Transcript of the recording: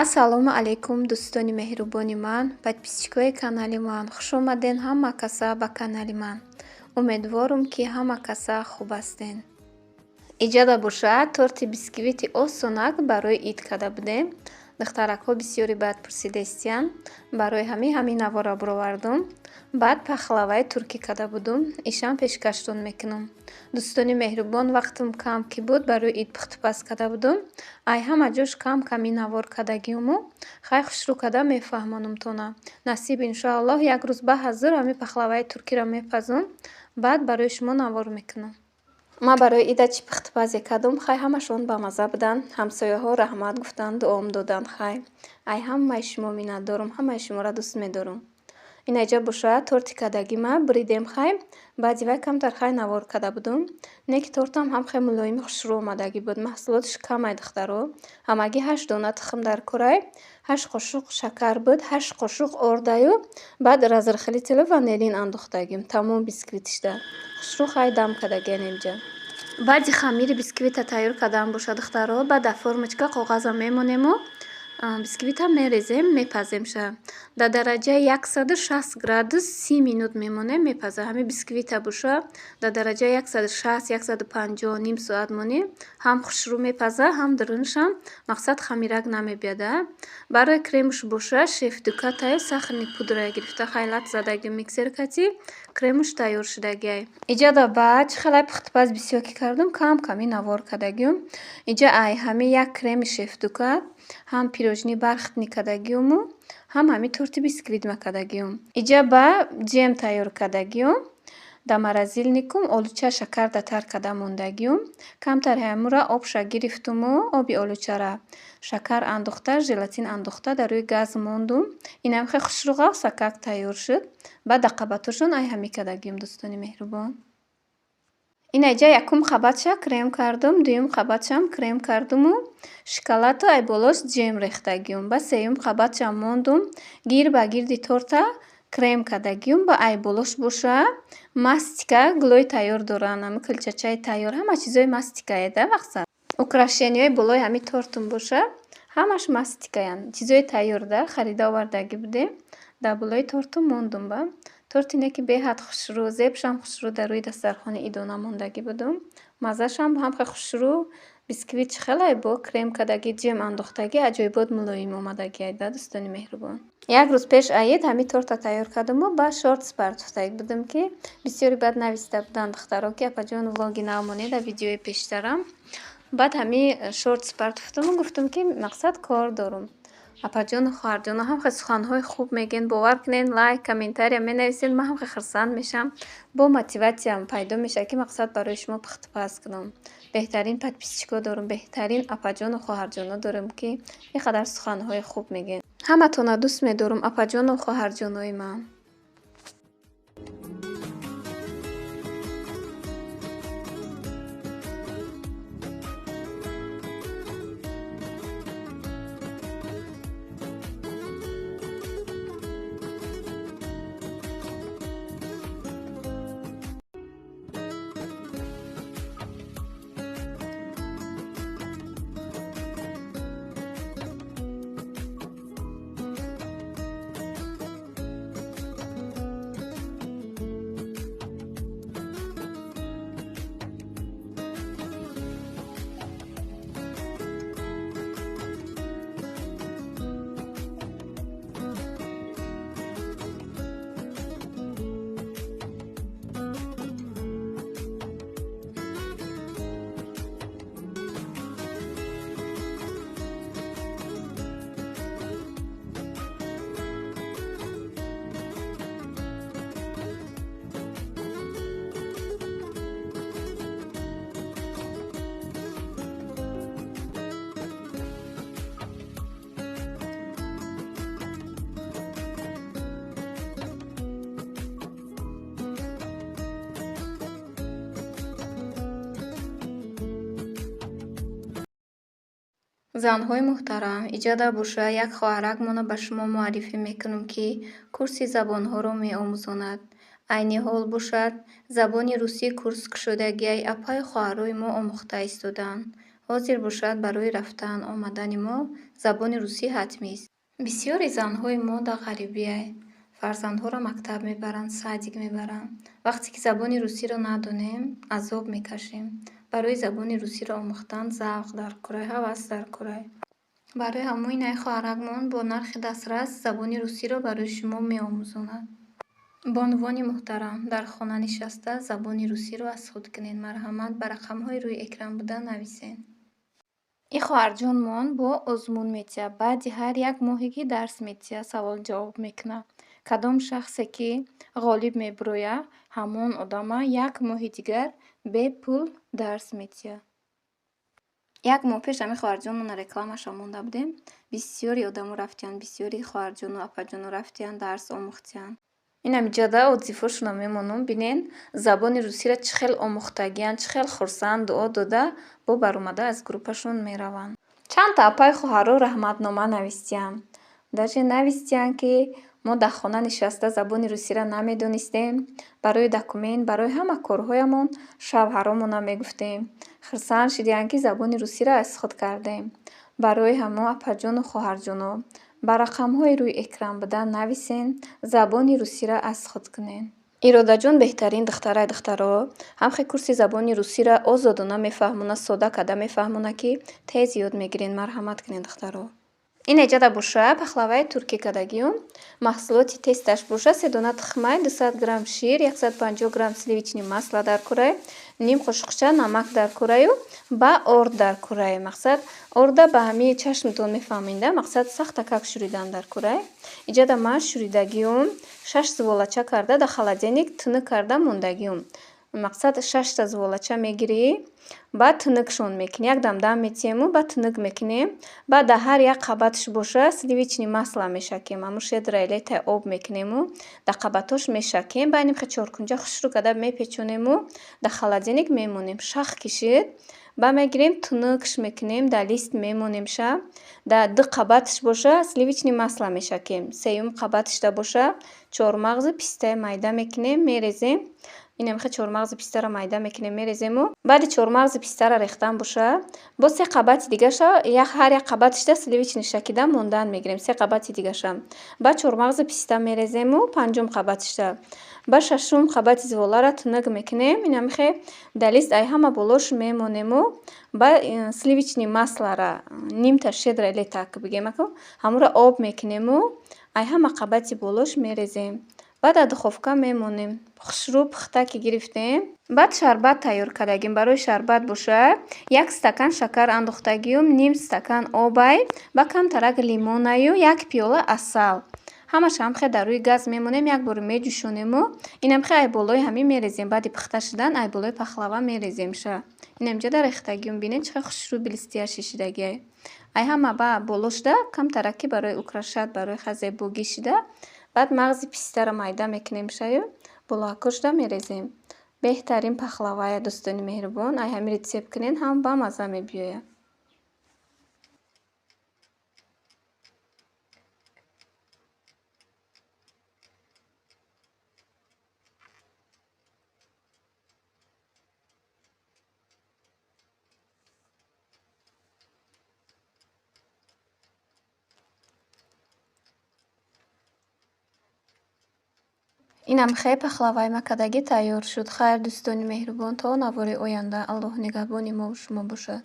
Ассалому алайкум, дӯстони меҳрубони ман, подписчикои канали ман. Хуш омаден ҳама каса ба канали ман. Умедворум, ки ҳама каса хуб ҳастен. Иҷода бошад торти бисквити осонак барои ид карда будем. Духтаракҳо бисёре баъд пурсидаистиянд. Барои ҳамин навора баровардум. Баъд пахлаваи туркӣ карда будум. Ишам пешкаштон мекунам. Дӯстони меҳрубон, вақтам кам ки буд, барои ид пухтупаз карда будум. Ай ҳама ҷош кам ками навор кардагиуму хай хушрӯ карда мефаҳмонумтона. Насиб, иншоаллоҳ, як рӯз ба ҳазур ҳамин пахлаваи туркиро мепазум. Баъд барои шумо навор мекунам. Ман барои ида чӣ пухтупазе кардум, хай ҳамашон бамазза буданд. Ҳамсояҳо раҳмат гуфтанд, дуом доданд. Хай ай ҳамаи шумо миннатдорум, ҳамаи шуморо дӯст медорум. Инаҷа бошад торти кардагима буридем. Хай баъди вай камтар хай навор карда будум. Не ки тортам ҳам хеле мулоими хушрӯ омадагӣ буд. Маҳсулоташ камай, духтаро. Ҳамагӣ 8 дона тухм дар корай, 8 қошуқ шакар буд, 8 қошуқ ордаю, баъд разрыхлителю ванилин андохтагим. Тамом бисквитишда. Хушрӯ хай дам кардагиан инҷа. Баъди хамири бисквита тайёр кардан бошад, духтаро, баъд дар формочка коғаза мемонему бисквита мерезем, мепаземша. Дар дараҷаи 160 градус 30 минут мемонем, мепаза. Ҳамин бисквита боша дар дараҷаи 160, 150 ним соат монем, ҳам хушрӯ мепаза, ҳам дарунашам мақсад хамирак намебиёда. Барои кремуш боша шеф-дукатаю сахарный пудра гирифта, хайлат задаги миксер кати кремуш тайёр шудагиай. Иҷода баъд чӣ хелай пухтупаз бисёр ки кардум, кам ками навор кардагиум. Иҷа ай ҳамин як креми шеф-дукат ҳам пирожни бархатный кардагиуму, ҳам ҳамин торти бисквит ма кардагиум. Иҷа ба ҷем тайёр кардагиум. Дар морозильникум олуча шакарда тар карда мондагиум. Камтар ҳамура обша гирифтуму оби олучара шакар андохта, желатин андохта, дар рӯи газ мондум. Инам хеле хушрӯ ғафсакак тайёр шуд. Баъд дар қабатҳошон ай ҳамин кардагиум, дӯстони меҳрубон. Инаҷа якум қабатша крем кардум, дуюм қабатшам крем кардуму шоколаду ай болош ҷем рехтагиум. Ба сеюм қабатшам мондум, гир ба гирди торта крем кардагиум, ба ай болош боша мастика гулои тайёр доранд, ҳами кулчачаи тайёр, ҳама чизои мастикае да мақсад. Украшениҳои болои ҳамин тортум боша ҳамаш мастикаянд. Чизои тайёр да харида овардагӣ будем. Дар болои тортум мондум ба. Торти не ки беҳад хушрӯ, зебшам хушрӯ дар рӯи дастархони идона мондагӣ будум. Маззашам ҳам хеле хушрӯ. Бисквит чӣ хелай бо крем кардагӣ, ҷем андохтагӣ, аҷоибот мулоим омадагиай да, дӯстони меҳрубон. Як рӯз пеш аид ҳамин торта тайёр кардуму ба шортс партофтагӣ будум, ки бисёре баъд нависта буданд духтаро, ки апаҷон, влоги нав монед дар видеои пештарам. Баъд ҳамин шортс партофтуму гуфтум, ки мақсад кор дорум. Апаҷону хоҳарҷоно ҳам хеле суханҳои хуб мегӯянд, бовар кунед, лайк, комментария менависед, ман ҳам хеле хурсанд мешавам. Бо мотиватсиям пайдо мешавад, ки мақсад барои шумо пухтупаз кунам. Беҳтарин подписчикҳо дорум, беҳтарин апаҷону хоҳарҷоно дорем, ки ин қадар суханҳои хуб мегӯянд. Ҳаматонро дӯст медорам, апаҷону хоҳарҷонои ман. Занҳои муҳтарам, иҷода боша як хоҳаракмонро ба шумо муаррифӣ мекунам, ки курси забонҳоро меомӯзонад. Айни ҳол бошад забони русӣ курс кушодагиай, апаю хоҳарои мо омӯхта истодаанд. Ҳозир бошад, барои рафтан омадани мо забони русӣ ҳатмист. Бисёри занҳои мо дар ғарибиай фарзандҳоро мактаб мебаранд, садик мебаранд. Вақте ки забони русиро надонем, азоб мекашем. Барои забони русиро омӯхтан завқ дар курай, ҳавас дар курай. Барои ҳамои най хоҳаракмон бо нархи дастрас забони русиро барои шумо меомӯзонад. Бонувони муҳтарам, дар хона нишаста забони русиро аз худ кунед. Марҳамат, ба рақамҳои рӯи экран буда нависед. И хоҳарҷонмон бо озмун метиҳад. Баъди ҳар як моҳе ки дарс метиҳад, савол-ҷавоб мекунад. Кадом шахсе ки ғолиб мебирояд, ҳамон одама як моҳи дигар бепул дарс метиҳад. Як моҳ пеш ҳамин хоҳарҷонмонро рекламаша монда будем. Бисёри одамо рафтиянд, бисёри хоҳарҷону апаҷону рафтиянд, дарс омӯхтиянд. Инам иҷода отзывҳошонро мемонам. Бинен, забони русиро чӣ хел омӯхтагиянд, чӣ хел хурсанд, дуо дода, бо баромада аз группашон мераванд. Чандта апаи хоҳаро раҳматнома навистиянд. Даже навистиянд, ки мо дар хона нишаста забони русиро намедонистем. Барои документ, барои ҳама корҳоямон шавҳаромона мегуфтем. Хурсанд шудиянд, ки забони русиро аз худ кардем. Барои ҳамо апаҷону хоҳарҷоно, ба рақамҳои рӯи экран буда нависен, забони русиро аз худ кунед. Иродаҷон беҳтарин духтарай, духтаро. Ҳамхе курси забони русиро озодона мефаҳмонад, сода карда мефаҳмонад, ки тез ёд мегирен. Марҳамат кунед, духтаро. Ин эҷада боша пахлаваи туркӣ кардагиюм. Маҳсулоти тесташ боша: се дона тухмай, 200 грамм шир, 150 грамм сливочный масло дар курай, ним қошуқча намак дар кураю ба орд дар курай. Мақсад, орда ба ҳамаи чашмтон мефаҳмед, мақсад, сахтакак шӯридан дар курай. Иҷада ман шӯридагиюм, шаш зуволача карда, дар холодильник тунук карда мондагиюм. Мақсад, шашта зуволача мегирӣ, баъд тунукшон мекунӣ, як дам дам метиҳему баъд тунук мекунем. Баъд дар ҳар як қабаташ боша сливочный масло мешакем. Ҳамун щедрое литое об мекунему, дар қабатҳош мешакем. Баъд нимхе чоркунҷа хушрӯ карда мепечонему, дар холодильник мемонем. Шах кишид, баъд мегирем, тунукш мекунем, дар лист мемонемша. Дар ду қабаташ боша сливочный масло мешакем. Сеюм қабаташда боша чормағзу пистаи майда мекунем, мерезем. Инамхе чормағзи пистаро майда мекунем, мерезему. Баъди чормағзи пистаро рехтан боша, боз се қабати дигаша, ҳар як қабаташда сливочный шакида мондан мегирем, се қабати дигаша. Баъд чормағзи писта мерезему панҷум қабаташда. Баъд шашум қабати зуволаро тунук мекунем, инамхе дар лист ай ҳама болош мемонему. Баъд сливочный маслоро нимта щедрое лито бигем, ҳамонро об мекунему, ай ҳама қабати болош мерезем. Баъд дар духовка мемонем. Хушрӯ пухта ки гирифтем, баъд шарбат тайёр кардагим. Барои шарбат боша як стакан шакар андохтагиюм, ним стакан обай, ба камтарак лимонаю як пиёла асал. Ҳамаша ҳамхе дар рӯи газ мемонем, як бор меҷӯшонему, инамхе ай болои ҳамин мерезем. Баъди пухта шудан ай болои пахлава мереземша. Инамҷода рехтагиюм, бинед, чӣ хел хушрӯ блестящий шидагиай. Ай ҳама ба болошда камтарак ки барои украшать, барои зебогӣ шида, баъд мағзи пистаро майда мекунем шаю, болоакошда мерезем. Беҳтарин пахлавая, дӯстони меҳрубон, ай ҳамин рецепт кунед, ҳам ба мазза мебиёяд. Инам хе пахлаваи макадагӣ тайёр шуд. Хайр, дӯстони меҳрубон, то навори оянда Аллоҳ нигаҳбони мову шумо бошад.